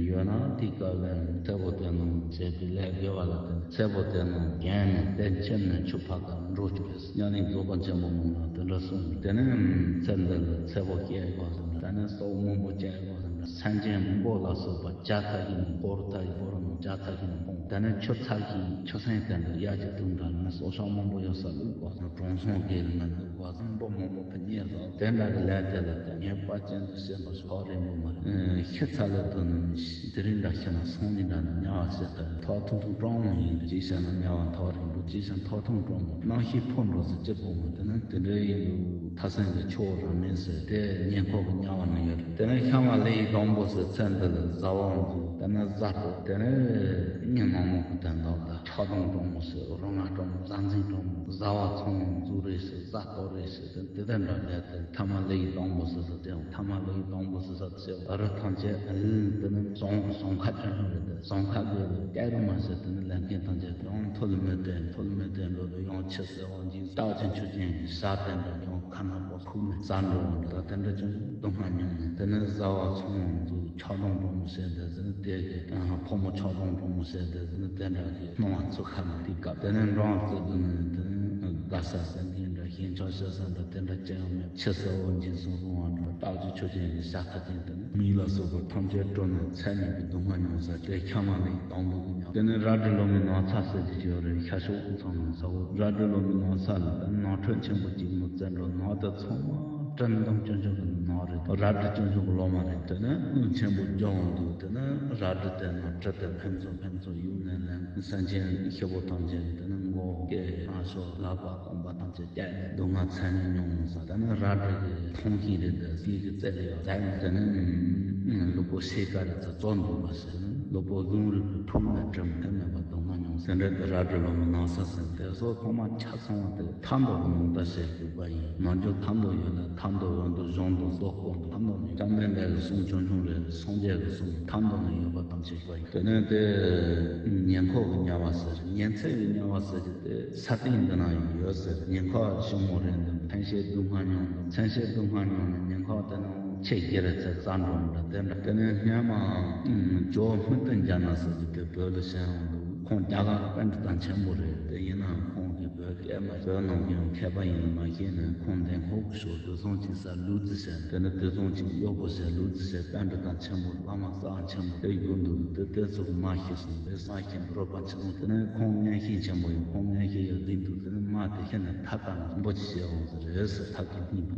ཡོད་ན་དེའི་སྐབས་ལ་ཚེ་པོ་དེ་ནང་བྱས་པའི་ལས་དགེ་བ་ལ་དེ་ཚེ་པོ་དེ་ནང་རྒྱན་ནས་དེ་ཁྱིམ་ནས་ཆུ་ཕར་ཀ་འགྲོ་བཅུག་པས། དམྱལ་གནས་རྫོགས་པ་ཆེན་པོ་ནང་ལ་དེ་འདྲ་གསུངས། དེ་ནས་ཚེ་འདི་ལ་ཚེ་པོ་སྐྱེ་དགོས་ཟེར་ན་དེ་ནས་སྲོག་མང་པོ་སྐྱེ་དགོས་ཟེར་ན་སེམས་ཅན་འབུ་ལ་སོགས་པ་བྱ་ཚ་ཞིག་ནས་འབུར་ཚ་ཞིག་འབུར་ནས་བྱ་ཚ་ཞིག་ནས་འཕོངས། དེ་ནས་ཆུ་ཚ་ཞིག་ཆུ་སྲིན་དེ་འདྲ་གཡའ་གཅིག་ཏུ་འདྲ་ནས་སྲོག་ཆགས་མང་པོ་ཡོད་ས་ལུག་དགོས་ཟེར་ན་གྲོང་སོང་གི་ལ་ནས་ལུག་དགོས་ཟེར་ན་འབུ་མང་པོ་ཕུ་ཉེ་ཟ། དེ་འདྲ་གི་ལས་དེ་ལ་དེ་ངེས་པར་ཅན་དུ་ཤེས་པ་ཞིག་ཐག་རིང་པོ་མ་རེད། ཤི་ཚ་ལས་དོན་ནི་དེ་རིང་འདྲ་ཤི་ན་སང་ཉིན་འདྲ་ནི་དམྱལ་བ་ཤི་ཚར་ཐག་ཐུང་ཐུང་གྲང་མོ་ཡིན། ཅིའི་ཕྱིར་ན་དམྱལ་བ་ཐག་རིང་པོ། ཅིའི་ཕྱིར་ན་ཐག་ཐུང་གྲང་མོ། རྣམ་ཤེས་འཕོ་འགྲོ་ཟེར་གཅིག་པོ་མ་དེ་ན་དེ་འདྲའི་ཡིན་དུས་ཐ་སེང་གི་ཆུ་བོ་ར་མེ་ཟེར་དེ་ཉེ་འཁོར་གྱི་དམྱལ་བ་ནི་ཡོད་རེད། དེ་ནས་ཤ་མ་ལེ་ཡི་སྡོང་པོ་ཟེར་ཚེ་འདི་ལ་བཟའ་བ་འཛུགས། དེ་ནས་བཟའ་དང་དེ་ནས་མི་མང་མང་གི་དོན་དག་ད་ཁྲག་འཐུང་གྲང་མོ་ཟེར་རོ་མྱགས་གྲང་མོ་བཟའ་འཛིན་གྲང་མོ་བཟའ་བ་ཚང་མ་འཛུགས་རེད་ཟེར་བཟའ་གཏོར་རེད་ཟེར། དེ་དེ་འདྲ་ལས་དེ་ཐ་མ་ལེ་ཡི་སྡོང་པོ་ཟེར་ཟེར་དེ་ཡང་ཐ་མ་ལེ་ཡི་སྡོང་པོ་ཟེར་ཟེར་ཟེར་རི་ཐམས་ཅད་དེ་ནི་ཟོང་ཟོང་ཁ་ཅན་རེད། དེ་ཟོང་ཁ་གི་སྐྱ་རུ་མ་ཟེར་དེ་ནི་ལས་མཁན་ཐམས་ཅད་དེ་ཡང་མཐོ་ལ་མི་བསྟན། མཐོ་ལ་མི་བསྟན་འགྲོ་དུས་ཡང་ཆུ་སེར་བ་འཇིགས་སྟག་ཅན་ཆུ་ཅན་གྱི་ཟ་དེ་འདྲ་ཡང་ཁ་ན་པོ་ཁུག་ནས་ཟ་འགྲོ་བ་འདྲ། དེ་འདྲ་ཅན་སྡུག་བསྔལ་མྱོང་ནས་དེ་ནི་བཟའ་བ་ཚང་མ་འཛུགས། ཆགས་སྡང་གྲང་མོ་ཟེར་དེ་ཟེར་ནི་དེ་གི་ཕོ་མོ་ཆགས་སྡང་གྲང་མོ་ཟེར་དེ་ཟེར་ནི་དེ་འདྲ་གི་སྣང་བ་ཚུར་ཁ་ནས་དེ་སྐབས་དེ་ནས་འབྲང་བརྩེ་དུ་ནས་དེ་ནས་དགའ་ས་ཟེར་མཁན་འདྲ་ཞེན་ཆགས་ཞེ་ས་འདྲ་དེ་འདྲ་ཅི་ཡང་མེད། ཆུ་སེར་བ་འཇིགས་སུ་རུང་བ་འདྲ་སྟག་ཅན་ཆུ་ཅན་གྱི་ཤ་ཁ་ཅན་དེ་ནི་མི་ལ་སོགས་པ་ཐམས་ཅད་དཀྲུགས་ནས་ཚད་མེད་པའི་སྡུག་བསྔལ་མྱོང་ས་དེ་ཤ་མ་ལེ་ཡི་སྡོང་པོ་གི་མྱོང་། དེ་ནས་རལ་གྲི་ལོ་མའི་ནགས་ཚལ་ཟེར་གྱི་ཡོད་རེད། ཤ་ཤོག་ཚང་ནས་ཟ་བོ་རལ་གྲི་ལོ་མའི་ནགས་ཚལ་ལ་དེ་ནི་ནགས་ཁྲོད་ཆེན་པོ་གཅིག་ནས་བཙལ་འགྲོ། ནགས་དེ་ཚང་མ་སྤྲིན་ལྡང་ཆུང་ཆུང་གི་ནགས་རེད། རལ་གྲི་ཆུང་ཆུང་གི་ལོ་མ་རེད། དེ་ནས་རླུང་ཆེན་པོ་རྒྱུག་འོང་དུས་དེ་ནས་རལ་གྲི་དེ་ནས་གྲི་དེ་ཕན་ཚུན་ཕན་ཚུན་གཡུག་ནས་ལེན། སེམས་ཅན་ཤི་བོ་ཐམས་ཅད་དེ་ནས་མགོ་སྐེ་རང་ཤོག་ལག་པ་རྐང་པ་ཐམས་ཅད་བཀྱགས་ནས་སྡུག་བསྔལ་ཚད་མེད་མྱོང་ས། དེ་ནས་རལ་གྲི་གི་མཐོང་ཤེས་རེད། དེ་སྐེ་གི་རྩེ་ལ་ཡོད་ཟ་ནས་དེ་ནས་ལུས་པོ་ཤེལ་དཀར་རེ་ཚ་བཙོ་འདུག་པ་ཟེར་ནས་ལུས་པོ་རླུང་རིགས་ཀྱི་ཕུག་ནས་གྲིམ་ཐབས་མེད་པ་སྡུག་བསྔལ་མྱོང་ཟེར་འདྲ། དེ་རལ་གྲི་ལོ་མའི་ནགས་ཚལ་ཟེར་དེ། སོ་ཐོག་མ་ཆ་ཚང་བ་དེ་ཐ་མདོ་གི་ནང་ལྟར་བཤད་དགོས་པ་ཡིན། ནང་འཇུག་ཐ་མདོ་ཡོད་ལ། ཐ་མདོ་འོག་མདོ་གཞུང་མདོ་སོགས་པོ་ཐ་མདོ་ནས། བཅོམ་ལྡན་འདས་ཀྱི་གསུང་ཆུང་ཆུང་རེད། སངས་རྒྱས་ཀྱི་གསུང་ཐ་མདོ་ནས་ཡོད་པ་ཐམས་ཅད་པ་ཡིན། དེ་ནས་དེ་ཉེ་འཁོར་གྱི་དམྱལ་བ་ཟེར། ཉི་ཚེ་གི་དམྱལ་བ་ཟེར་གྱི་དེ་ས་སྟེང་འདི་ན་ཡོད་ཟེར། ཉེ་འཁོར་ཞིབ་མོ་རེད་འདུག་མཚན་ཤས་སྡུག་བསྔལ་མྱོང་འདུག་མཚན་ཤས་སྡུག་བསྔལ་མྱོང་ནས་ཉེ་འཁོར་དེ་ནང་ཆེས་དགེ་རུ་ཚེ་བཙལ་འགྲོ་འདྲ་དེ་འདྲ། དེ་ནས་སྔོན་མ་ཇོ་བོ་སྨུག་སྟོད་རྒྱ་ནག་ཟེར་གྱི་དེ་བོད་ལ་བྱོན་ཡོང་འདུག་ཁོང་རྒྱ་གར་པཎྜི་ཏ་ཆེན་པོ་རེད། དེ་ཡིན་ནའང་ཁོང་གིས་བོད་སྐད་མ་བོད་ནང་གི་ཡང་མཁས་པ་ཡིན་ནི་མ་ཤེས་ནས། ཁོང་དེ་ཧོབ་ཤོར་དུས་ཙམ་ཅིག་ས་ལུག་རྫི་ཟེར། དེ་ནས་དུས་ཙམ་ཅིག་གཡོག་པོ་ཟེར། ལུག་རྫི་ཟེར། པཎྜི་ཏ་ཆེན་པོ། བླ་མ་རྩ་ཆེན་པོ་དེ་ཡོད་འདུག་དེ་དེ་ཚོ་མ་ཤེས་སོང་། དེ་ས་ཤེས་རོགས་པ་ཆེ་སོང་། དེ་ནས་ཁོང་མངོན་ཤེས་ཆེན་པོ་ཡོད། ཁོང་མངོན་ཤེས་ཡོད་དུས་འདུག་དེ་ནས་མ་དེ་ཤེས་ནས་ཐ་ཀ་ནས་འབུ་ཅིག་བྱས་འོང་ཟེར་རེད་ཟེར། ཐ་ཀ་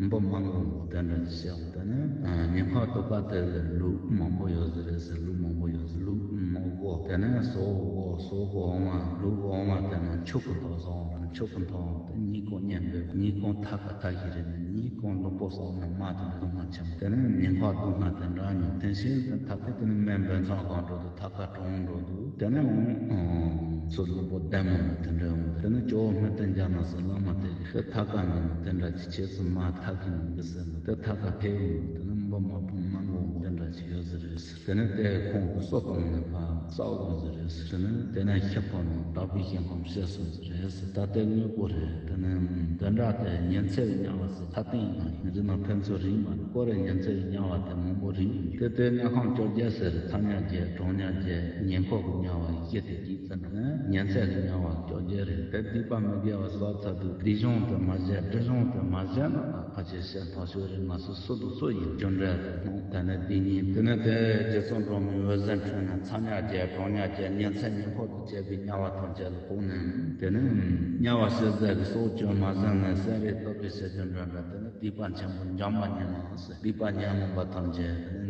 འབུ་མ་ངོ་དེ་འདྲ་ཅིག་བྱས་འོང་། དེ་ནས་ཉེ་འཁོར་དུ་ཀ་དེ་ལ་ལུག་མང་པོ་ཡོད་ཟེར་རེད་ཟེར། ལུག་མང་པོ་ཡོད་ཟེར། ལུག་མང་པོ། དེ་ནས་ཟོག་པོ། ཟོག་པོ་འོང་བ། ལུག་འོང་བ་དེ་ནས་ཆུ་གི་མཐོ་སོང་། ཆུ་གི་མཐོ་དེ་གཉིད་ཁུག་ཉན་པས། གཉིད་ཁུག་ཐ་ཀ་ཐ་ཤི་རེད། གཉིད་ཁུག་ལུག་པོ་སོང་ནས་མ་དེ་ནས་སྡུག་བསྔལ་ཆེན་པོ། དེ་ནས་ཉེ་འཁོར་སྡུག་བསྔལ་དེ་འདྲ་མྱོང་། དེ་བཞིན་དུ་ཐ་ཀ་དེ་ནས་སྨན་བན་ཚང་གང་འགྲོ་འདུག་ཐ་ཀ་གྲོངས་འགྲོ་འདུག་དེ་ནས་འོང་ཚོ་ལུག་པོ་ལྡེམ་མོ་ལ་དེ་འདྲ་འོང་། དེ་ནས་ཇོ་བོ་སྨུག་སྟོད་རྒྱ་ནག་ཟེར་བླ་མ་དེ་གིས་ཤི་ཐ་ཀ་ནང་དེ་འདྲ་ཅིག་བྱས་སོང་། མ་ཐ་ཀ་ནང་གི་ཟེར་ནས་དེ་ཐ་ཀ་ཕེབས་འོང་། དེ་ནས་འབུ་མ་བུ་མ་ངོ་དེ་འདྲ་ཅིག་ཡོད་ཟེར་རེད་ཟེར། དེ་ནས་དེ་ཁོང་གི་སྲོག་བཏང་ནས་ཕར་བསགས་འོང་ཟེར་རེད་ཟེར། དེ་ནས་དེ་ནས་ཤི་ཁོ་ནང་དག་པའི་ཞིང་ཁམས་བྱས་སོང་ཟེར་རེད་ཟེར། ད་དེ་དངོས་པོ་རེད། དེ་ནས་དེ་འདྲ་དེ་ཉི་ཚེ་གི་དམྱལ་བ་ཟེར་ས་སྟེང་ན་ཡོད། འདི་ན་ཕན་ཚུན་རིགས་མ་འདྲ་ཁོ་རེ། ཉི་ཚེ་གི་དམྱལ་བ་དེ་མང་པོ་རིགས་མི་འདྲ། དེ་དེ་དམྱལ་ཁམས་བཅོ་བརྒྱད་ཟེར། ཚ་དམྱལ་བརྒྱད། གྲང་དམྱལ་བརྒྱད། ཉེ་འཁོར་གྱི་དམྱལ་བ་བཞི་དེ་གཅིག་ཙམ་དང་ཉི་ཚེ་གི་དམྱལ་བ་བཅོ་བརྒྱད་རེད། དེ་སྡིག་པ་མི་དགེ་བ་བསགས་ཚར་དུས་སྡིག་གཞུང་དེ་མ་བྱས། སྒྲིབ་གཞུང་དེ་མ་བྱས་ན་ད་ཕལ་ཆེར་ཞལ་མཐོ་ཤོས་རེད། ང་ཚོ་སུ་དང་སུ་ཡིན་རྒྱུ་འབྲས་དེ་སྣང་། དེ་ནས་སྡིག་ཉེས། དེ་ནས་དེ་རྗེ་བཙུན་སྒྲོལ་མའི་འོད་ཟེར་འཕྲོས་ནས་ཚ་དམྱལ་བརྒྱད། གྲང་དམྱལ་བརྒྱད། ཉི་ཚེ་ཉེ་འཁོར་དང་བཅས་པའི་དམྱལ་བ་ཐམས་ཅད་ལ་ཕོག་ནས། དེ་ནས་དམྱལ་བ་ཞི་མཛད་ཀྱི་སྲོག་གཅོད་མ་ཟིན་ནས་སེམས་རིག་སྟོབས་ཀྱིས་བྱེད་རྒྱུ་འབྲས་དེ་ནས་སྡིག་པ་ཆེན་པོ་འཇོམས་པ་ཉིད་མ་ཟེར། སྡིག་པ་ཉོན་མོངས་པ་ཐམས་ཅད་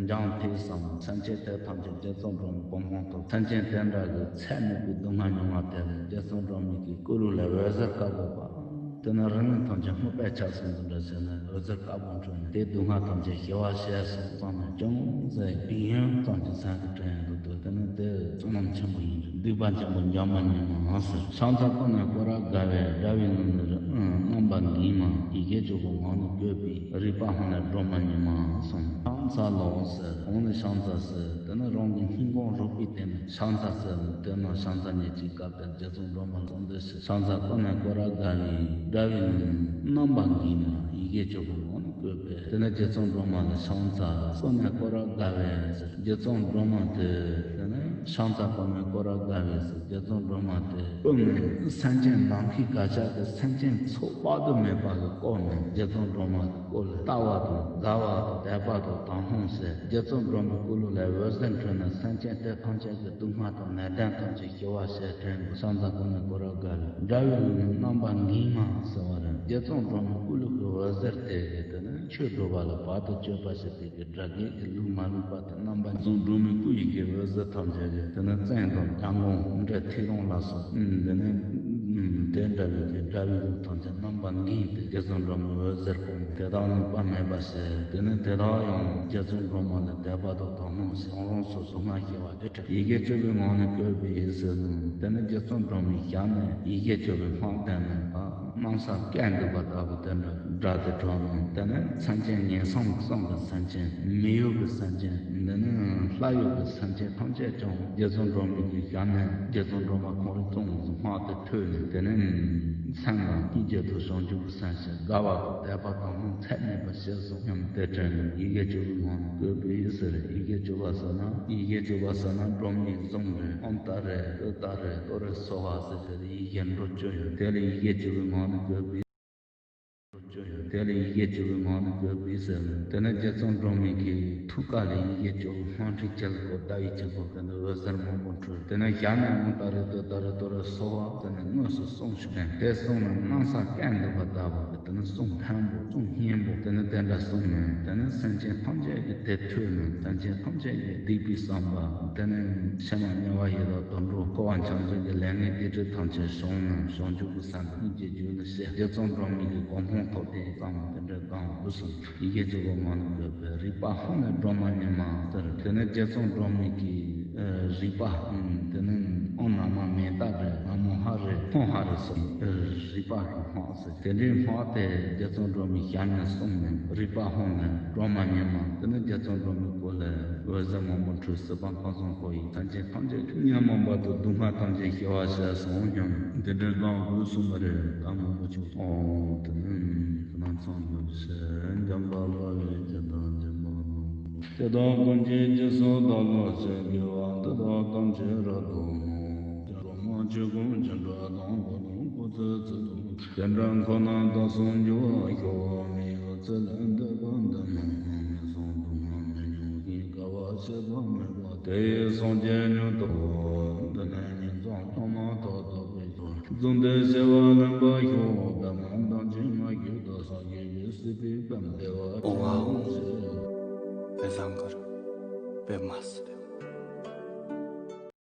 འཇོམས་ཐུབ་བསམ། སེམས་ཅན་དེ་ཐམས་ཅད་རྗེ་བཙུན་སྒྲོལ་མའི་གོ་འཕང་ཐོབ། སེམས་ཅན་དེ་འདྲ་གི་ཚད་མེད་པའི་སྡུག་བསྔལ་མྱོང་བ་དེ་ལ་རྗེ་བཙུན་སྒྲོལ་མའི་གི་སྐུ་ལུས་ལ་འོད་ཟེར་དཀར་པོ་བབས། དེ་ནས་རིག་གནས་ཐམས་ཅད་སྔོ་དཔལ་ཆགས་སོང་། འདི་འདྲ་བྱས་ནས་འོད་ཟེར་དཀར་པོ་འཕྲོས་ནས་དེའི་སྡུག་བསྔལ་ཐམས་ཅད་ཞི་བར་བྱས་སོང་ཙང་ནས་ཅུང་ཟད་ཡུན་ཙམ་གྱི་སེམས་ཀྱི་དྲན་འདུག་དེ་ནས་དེ་བསོད་ནམས་ཆེན་པོ་ཡིན། སྡིག་པ་ཆེན་པོ་འཇོམས་པ་ཉིད་མ་ཟེར། ཕྱག་འཚལ་ཀུན་ནས་བསྐོར་རབ་དགའ་བའི། དགྲ་བོའི་ལུས་ནི་རྣམ་པ་འགེངས་མ། ཡི་གེ་བཅུ་པོ་ངག་ནས་བཀོད་པའི། རིག་པ་སྔོན་ལས་སྒྲོལ་མ་ཉིད་མ་གསུངས། ཕྱག་འཚལ་ལོ་ཟེར། གོང་ནས་ཕྱག་འཚལ་ཟེར། དེ་ནས་རང་གི་སྙིང་ཁོང་རུས་པའི་གཏིང་ནས་ཕྱག་འཚལ་ཟེར། དེ་ནས་ཕྱག་འཚལ་ཉིད་ཀྱི་སྐབས་དེར་རྗེ་བཙུན་སྒྲོལ་མ་ལ་གསོལ་འདེབས་ཕྱག་འཚལ་ཀུན་ནས་བསྐོར་རབ་དགའ་བའི། དགྲ་བོའི་ལུས་ནི་རྣམ་པ་འགེངས་མ། ཡི་གེ་བཅུ་པོ་ངག་ནས་བཀོད་པས། དེ་ནས་རྗེ་བཙུན་སྒྲོལ་མ་ལ་ཕྱག་འཚལ། ཀུན་ནས་བསྐོར་རབ་དགའ་བའི་ཟེར། རྗེ་བཙུན་སྒྲོལ་མ་དེ་དེ་ནས་ཕྱག་འཚལ་ཀུན་ནས་བསྐོར་རབ་དགའ་བའི་ཟེར། རྗེ་བཙུན་སྒྲོལ་མ་དེ་བཀོད་ནས་སེམས་ཅན་ནམ་མཁའི་གར་ཆགས་ཀྱི་སེམས་ཅན་ཚོགས་དཔག་ཏུ་མེད་པ་ལ་བཀོད་ནས། རྗེ་བཙུན་སྒྲོལ་མ་དེ་སྐུ་ལ་ལྟ་བ་དང་དགའ་བ་དང་དད་པ་དང་དག་སྣང་བྱས། རྗེ་བཙུན་སྒྲོལ་མའི་སྐུ་ལུས་ལ་འོད་ཟེར་འཕྲོས་ནས་སེམས་ཅན་དེ་ཐམས་ཅད་ཀྱི་སྡུག་བསྔལ་དང་ནད་གདོན་ཐམས་ཅད་ཞི་བར་བྱས་དྲན་དུ་ཕྱག་འཚལ་ཀུན་ནས་བསྐོར་རབ་དགའ་བའི། དགྲ་བོའི་ལུས་ནི་རྣམ་པ་འགེངས་མ་ཟེར་བ་རེད། རྗེ་བཙུན་སྒྲོལ་མའི་སྐུ་ལུས་ཀྱི་འོད་ཟེར་དེ་གིས་དེ་ནས་ཆོས་སྒྲུབ་པ་ལ་བར་དུ་གཅོད་པ་བྱེད་པའི་གི་དགྲ་བགེགས་ཀྱི་ལུས་མ་ལུས་པ་དེ་རྣམ་པ་འགེངས། སྒྲོལ་མའི་སྐུ་ཡི་གེ་འོད་ཟེར་ཐམས་ཅད་ཀྱིས་དེ་ནས་བཙན་དང་རྒྱལ་འགོང་འདྲེ་ཐེའུ་རང་ལ་སོགས་དེ་ནས་དེ་འདྲ་བའི་གི་དགྲ་བོའི་ལུས་ཐམས་ཅད་རྣམ་པ་འགེངས་ཏེ་རྗེ་བཙུན་སྒྲོལ་མའི་འོད་ཟེར་སྐོང་། དེ་དག་ལུས་པ་མེད་པ་བྱས། དེ་ནས་དེ་དག་ཡང་རྗེ་བཙུན་སྒྲོལ་མ་ལ་དད་པ་དང་དག་སྣང་བྱས། རང་རང་སོ་སོ་སྔར་བྱས་པ་དེ་འཕྲོ། ཡི་གེ་བཅུ་པོའི་ངག་ནས་བཀོད་པའི་ཟེར་ནས། དེ་ནས་རྗེ་བཙུན་སྒྲོལ་མའི་ཞལ་ནས་ཡི་གེ་བཅུ་པོའི་སྔགས་བཟླས་ནས་ཕར་གནམ་ས་བཀལ་འདུག་པ་ལྟ་བུ་དེ་འདྲ་སྒྲ་དེ་གྲགས་ནས། དེ་ནས་སེམས་ཅན་ངན་སོང་གསུམ་གྱི་སེམས་ཅན། མི་གཡོ་གི་སེམས་ཅན། དེ་ནས་ལྷ་གཡོ་གི་སེམས་ཅན་ཐམས་ཅད་ཀྱང་རྗེ་བཙུན་སྒྲོལ་མའི་གི་ཞལ་ནས་རྗེ་བཙུན་སྒྲོལ་མ་ཁོང་རང་གཙོ་བོ་སྔགས་དེ་ཐོས་ནས། དེ་ནས་སེམས་ལ་སྙིང་རྗེ་དང་བྱང་ཆུབ་ཀྱི་སེམས་བསྐྱེད། དགའ་བ་དང་དད་པ་དག་སྣང་ཚད་མེད་པ་བྱས་སོང་སྙམ་དེ་དྲན་ནས། ཡི་གེ་བཅུ་པོའི་ངག་ནས་བཀོད་པའི་ཟེར། ཡི་གེ་བཅུ་པ་ཟེར་ན། ཡི་གེ་བཅུ་པ་ཟེར་ན་སྒྲོལ་མའི་གཟུངས་རེད། ཨོཾ་ཏཱ་རེ་ཏུཏྟཱ་རེ་ཏུ་རེ་སྭཱ་ཧཱ་ཟེར་ཟེར་ཡི་གེ་འབྲུ་བཅུ་ཡོད། དེ་ལ་ཡི་གེ་བཅུ་པོའི་ངག་ནས་བཀོད་པའི། འབྲུ་བཅུ་ཡོད། དེ་ལ་ཡི་གེ་བཅུ་པོའི་ངག་ནས་བཀོད་པའི་ཟེར། དེ་ནས་རྗེ་བཙུན་སྒྲོལ་མའི་གི་ཐུགས་ཀ་ལ་ཡི་གེ་བཅུ་པོ་སྔགས་ཕྲེང་བཅུ་ལ་གོ་ཟླ་བའི་སྤྱི་བོ་དེ་ནས་འོད་ཟེར་མང་པོ། དེ་ནས་ཞལ་ནས་ཨོཾ་ཏཱ་རེ་ཏུཏྟཱ་རེ་ཏུ་རེ་སྭཱ་ཧཱ་ཟེར་ནས་དངོས་སུ་གསུངས་ཤིང་། དེ་གསུངས་ནས་གནམ་ས་བཀལ་འདུག་པ་ལྟ་བུ་གི་དེ་ནས་གསུང་མཐོན་པོ་གསུང་སྙན་པོ་དེ་ནས་དེ་འདྲ་གསུངས་ནས། དེ་ནས་སེམས་ཅན་ཐམས་ཅད་ཀྱིས་དེ་ཐོས་ནས་སེམས་ཅན་ཐམས་ཅད་ཀྱི་སྡིག་པའི་བསམ་པ། དེ་ནས་ཕྱི་མ་དམྱལ་བ་ཡི་དྭགས་དུད་འགྲོ་འཁོར་བ་འཁྱམས་ཚུལ་གྱི་ལས་ངན་སྡིག་སྒྲིབ་ཐམས་ཅད་བྱང་ནས་བྱང་ཆུབ་ཀྱི་སེམས་སྙིང་རྗེ་རྒྱུད་ལ་སྐྱེས། རྗེ་བཙུན་སྒྲོལ་མའི་གི་གོ་འཕང་ཐོབ་སྟེ་ ཙམ་དེ་འདྲའི་གང་དགོས་སོང་། ཡི་གེ་གཙོ་བོ་མ་ནུ་གི་པའི་རིག་པ་ཧོང་ནས་སྒྲོལ་མ་ཉི་མ་ཟེར། དེ་ནས་རྗེ་ཙོང་སྒྲོལ་མའི་གི་རིག་པ། དེ་ནས་ཨོ་ན་མ་མེ་ཏ་རེ་ན་མོ་ཧ་རེ་ཧོང་ཧ་རེ་སོང་། རིག་པ་གི་ཧོང་ཟེར། དེ་འདྲའི་ཧོང་དེ་རྗེ་ཙོང་སྒྲོལ་མའི་ཞལ་ནས་གསུངས་ནས་རིག་པ་ཧོང་ནས་སྒྲོལ་མ་ཉི་མ། དེ་ནས་རྗེ་ཙོང་སྒྲོལ་མའི་སྐུ་ལས་འོད་ཟེར་མང་པོ་འཕྲོས། སྲིད་པ་ཁམས་གསུམ་འཁོར་བའི་མཐའ་ཅན་ཐམས་ཅད་ཉོན་མོངས་པ་དང་སྡུག་བསྔལ་ཐམས་ཅད་སྐྱེ་བར་བྱས་སོང་སྙམ། དེ་འདྲའི་གང་དགོས་གསུངས་པ་རེད། ད་མང་པོ་ཅིག་ཨོ་དེ་ནས་ནང་ཚང་ཡོད་ཟེར། འཇམ་དཔལ་དཔའ་བོས་ཇི་ལྟར་མཛད་པ་དང་། དེ་དག་ཀུན་གྱི་རྗེས་སུ་བདག་སློབ་ཅིང་། དགེ་བ་འདི་དག་ཐམས་ཅད་རབ་ཏུ་བསྔོ། སྒྲོལ་མ་མཆོག་སྐུ་མཆོག་འགྲོ་དང་པོ་དང་སྐུ་ཚེ་ཚད་དུ། དེ་འདྲ་ཁོ་ན་བདག་སོགས་འགྱུར་བར་ཤོག། མི་གཡོ་ཚེ་ལས་འདས་པ་འདི་ནི། མི་གསུང་སྡུག་བསྔལ་མི་མྱོང་ཞིང་། དགའ་བ་སྐྱེས་པ་མེད་པ། དེ་ཡི་སངས་རྒྱས་མྱུར་ཐོབ། འདི་ནས་ཉིན་མཚན་ལྷག་མ་ཐོབ་ཐོབ་པའི་ཕྱིར། གཟུངས་འདི་ཞུ་བ་ལེན་པར་ཤོག། པདྨ་དང་ཆོས་མ་གྱུར་ཏོག་ཙམ་གྱུར་པའི་སྲིད་པའི་པདྨ་བདེ་བ་ཅན་ཞེས། དཔེ་བཟང་གར་དཔེ་མ་སྲིད།